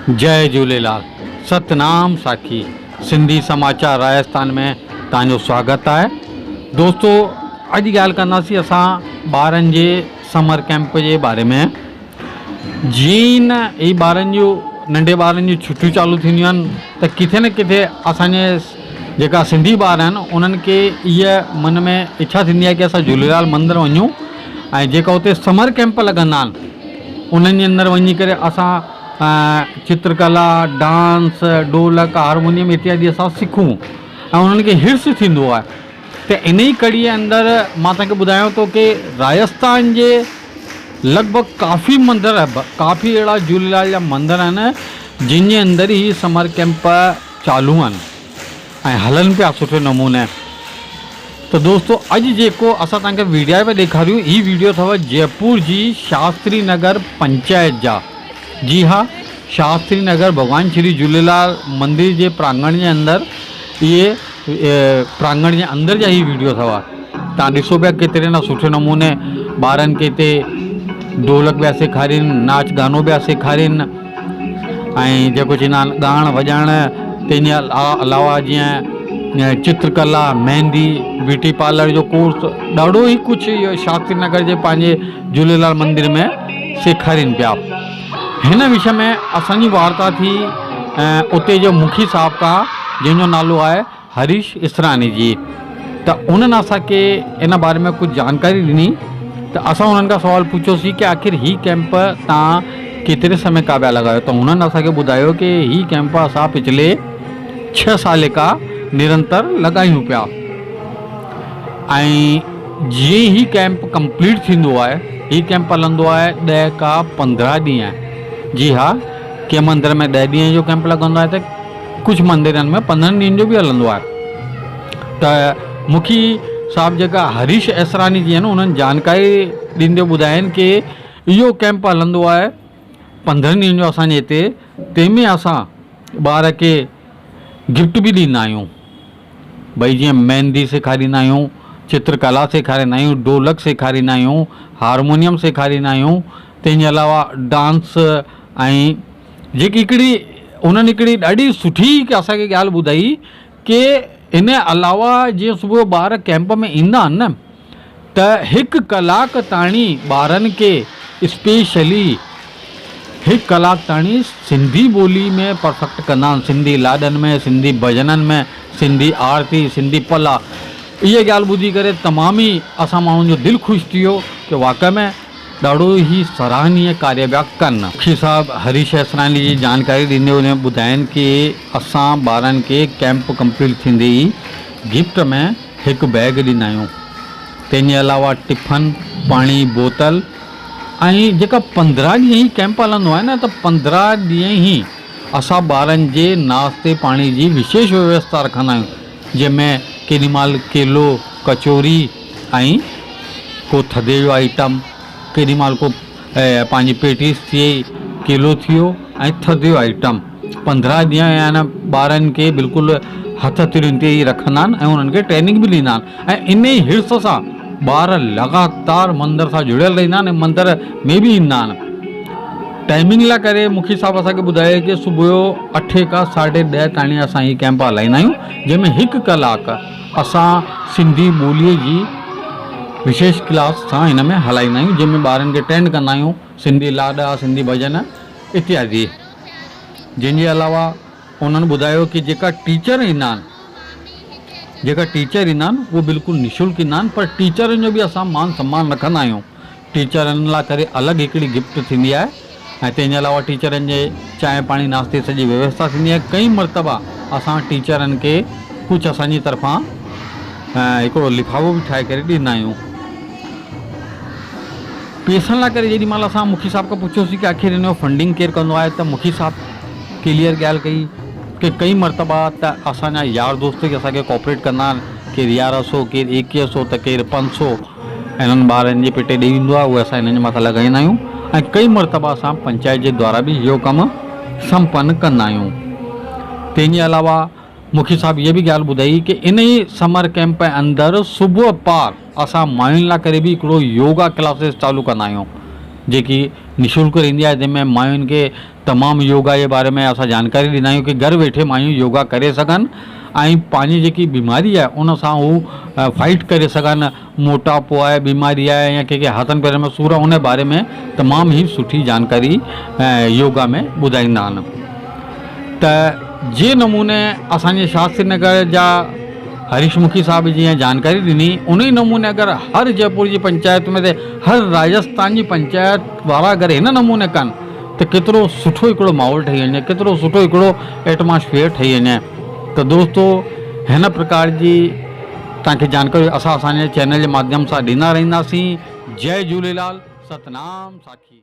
جئي جهوليلال ستنام ساکي سنڌي سماچار راجستان ۾ توهان جو سواگت آهي دوستو اڄ ڳالهه ڪنداسين اسان ٻارن جي سمر ڪيمپ جي باري ۾ جيئن ئي نه هي ٻارن جون ننڍي ٻارن جون ڇٽيون چالو ٿينديون آهن ته ڪٿي نه ڪٿي اسانجي جيڪا سنڌي ٻار آهن انهن کي اها من ۾ اڇا ٿيندي آهي ڪي اسان جهوليلال مندر وڃون ۽ جيڪا اتي سمر ڪيمپ لڳندا آهن انهن جي اندر وڃي ڪري اسان چترڪلا، ڊانس، ڍولڪ، هارمونيم اتيادي اسان سکون ۽ انهن کي حرص ٿيندو آهي ته انهي ڪڙي اندر مان توهان کي ٻڌايان ٿو ڪي راجستان جي لڳ ڀڳ ڪافي مندر ڪافي اهڙا جهوليلال جا مندر آهن جن جي اندر هي سمر ڪيمپ چالو آهن ۽ هلن پيا سٺي نموني ته دوستو اڄ جيڪو اسان توهان کي ويڊيا پيا ڏيکاريون هي ويڊيو اٿو جئپور جي شاستري نگر پنچائت جا جي ها شاستري نگر ڀڳوان شري جهوليلال مندر جي پرانگڻ جي اندر اهي پرانگڻ جي اندر جا هي ويڊيو اٿو توهان ڏسو پيا ڪيتري نه سٺي نموني ٻارن کي هتي ڍولڪ پيا سيکارين ناچ گانو پيا سيکارين ۽ جيڪو چوندا آهن ڳائڻ وڄائڻ تنهن جي علاوه جيئن چترڪلا مهندي بيوٽي پارلر جو ڪورس ڏاڍو ئي ڪجهه اهو شاستري نگر جي پنهنجي جهوليلال مندر ۾ سيکارين پيا هن وش ۾ اسانجي وارتا ٿي اتي جو مکي صاحب کان جنهن جو نالو آهي هريش اسراني جي ته انهن اسان کي ان باري ۾ ڪجهه جانڪاري ڏني ته اسان انهن کان سوال پڇيوسين ڪي آخر هي ڪيمپ تان ڪيتري سمي کان پيا لڳايو ته انهن اسان کي ٻڌايو ڪي هي ڪيمپ اسان پڇلي ڇهه سالي کان نرنتر لڳايون پيا ۽ جيئن هي ڪيمپ ڪمپليٽ ٿيندو آهي هي ڪيمپ هلندو آهي ڏهه کان پندرهن ڏينهن جي ها ڪي مندر ۾ ڏهه ڏينهن جو ڪيمپ لڳندو آهي ته ڪجهه مندرن ۾ پندرهن ڏينهن جو به هلندو آهي ته مکي صاحب جيڪا هريش ايسراني جي آهن انهن جانڪاري ڏيندي ٻڌائين ڪي اهو ڪيمپ هلندو آهي پندرهن ڏينهن جو اسانجي هتي تنهن ۾ اسان ٻار کي گفٽ به ڏيندا آهيون ڀئي جيئن مهندي سيکاريندا آهيون چترڪلا سيکاريندا آهيون ڍولڪ سيکاريندا آهيون هارمونيم سيکاريندا آهيون تنهن جي علاوه ڊانس ۽ جيڪي هڪڙي انهن هڪڙي ڏاڍي سٺي اسان کي ڳالهه ٻڌائي ڪي ان علاوه جيئن صبح جو ٻار ڪيمپ ۾ ايندا آهن نه ته هڪ ڪلاڪ تاڻي ٻارن کي اسپيشلي هڪ ڪلاڪ تاڻي سنڌي ٻولي ۾ پرفيڪٽ ڪندا آهن سنڌي لاڏن ۾ سنڌي ڀڄنن ۾ سنڌي آرتي سنڌي پلا اها ڳالهه ٻڌي ڪري تمام ئي اسان ماڻهن جو دل خوش ٿي ويو ڪي واقعي ۾ ڏاڍو ئي سراهنيه ڪاريه پيا ڪن. مکي صاحب هريش ايسراڻي جي جانڪاري ڏيندي انهن ٻڌاين ڪي اسان ٻارن کي ڪيمپ ڪمپليٽ ٿيندي ئي گفٽ ۾ هڪ بيگ ڏيندا آهيون تنهن جي علاوه ٽفن، پاڻي بوتل ۽ جيڪا 15 ڏينهن هي ڪيمپ هلندو آهي نه ته 15 ڏينهن ئي اسان ٻارن جي ناشتي پاڻي جي وشيش ويوسٿا رکندا آهيون جنهن ۾ ڪيڏي مهل ڪيلو، ڪچوري ۽ ڪو ٿڌي جو آئٽم، ڪيڏي مهل ڪو پنهنجي پيٽيس ٿي وئي، ڪيلو ٿي ويو ۽ ٿڌي جو آئٽم. 15 ڏينهن يعني ٻارن کي بلڪل هٿ ترين تي ئي رکندا آهن ۽ انهن کي ٽريننگ به ڏيندا آهن ۽ انهي حرص سان ٻار لڳاتار مندر سان جڙيل رهندا آهن ۽ مندر ۾ به ايندا آهن. ٽائمنگ لاء ڪري مکي صاحب اسان کي ٻڌايو ڪي صبح جو اٺين کان ساڍي ڏهه تاڻي اسان هي ڪيمپ هلائيندا آهيون جنهن ۾ هڪ ڪلاڪ اسان سنڌي ٻوليء جي وشيش ڪلاس سان هن ۾ هلائيندا آهيون جنهن ۾ ٻارن کي ٽرينڊ ڪندا آهيون سنڌي لاڏا سنڌي ڀڄن اتيادي جنهن جي علاوه انهن ٻڌايو ڪي جيڪا ٽيچر ايندا آهن جيڪا ٽيچر ايندا آهن اهي بلڪل نشلڪ ايندا آهن پر ٽيچرن جو به اسان مان سمان رکندا آهيون ٽيچرن لاء ڪري الڳ هڪڙي گفٽ ٿيندي آهي ۽ تنهن جي علاوه ٽيچرن جي چانهه پاڻي ناشتي جي سڄي ويوسٿا ٿيندي آهي ڪئي مرتبه اسان ٽيچرن کي ڪجهه اسان جي طرفان هڪڙو لفافو به ٺاهي ڪري ڏيندا آهيون پيسن لاء ڪري جيڏي مهل اسان مکي صاحب کان پڇيوسين ڪي آخر ان جو فنڊنگ ڪير ڪندو آهي ته مکي صاحب ڪليئر ڳالهه ڪئي ڪي ڪئي مرتبه ته اسان جا يار دوست ئي اسان کي ڪوآپريٽ ڪندا آهن ڪير يارهن سو ڪير ايڪيهه سو ته ڪير پنج سو انهن ٻارن جي پيٽي ڏئي ويندو آهي اهي اسان انهن جي مٿان لڳائيندا آهيون ۽ ڪئي مرتبه اسان پنچائت جي دوارا به اهو ڪم سمپن ڪندا آهيون تنهن جي علاوه مکي صاحب اها به ڳالهه ٻڌائي ڪي انهي سمر ڪيمپ اندر صبح پار اسان ماين لاء ڪري به هڪڙو يوگا ڪلاسز چالو ڪندا آهيون. جيڪي نشلڪ رهندي آهي جنهن ۾ ماين کي تمام يوگا جي باري ۾ اسان جانڪاري ڏيندا آهيون ڪي گهر ويٺي مايون يوگا ڪري سگهن ۽ پنهنجي جيڪي بيماري آهي ان سان هو فائيٽ ڪري سگهن موٽاپو آهي بيماري آهي يا ڪنهن کي هٿن پيرن ۾ سور آهي ان باري ۾ تمام ئي سٺي جانڪاري يوگا ۾ ٻڌائيندا آهن ته جي نموني اسانجي شاستري نگر جا هريش مکي صاحب جيئن جانڪاري ڏني ان ئي نموني اگر هر جئپور جي پنچائت ۾ هر راجسٿان جي پنچائت وارا اگر هن نموني ڪن ته ڪيترو سٺو هڪڙو ماحول ٺهي وڃي ڪيترو سٺو هڪڙو ايٽماسفيئر ٺهي وڃي ته دوستو هن پرڪار جي توهان کي جانڪاري اسان اسان جي چينل جي ماڌيم سان ڏيندا رهنداسين جئي جهوليلال ستنام ساکي.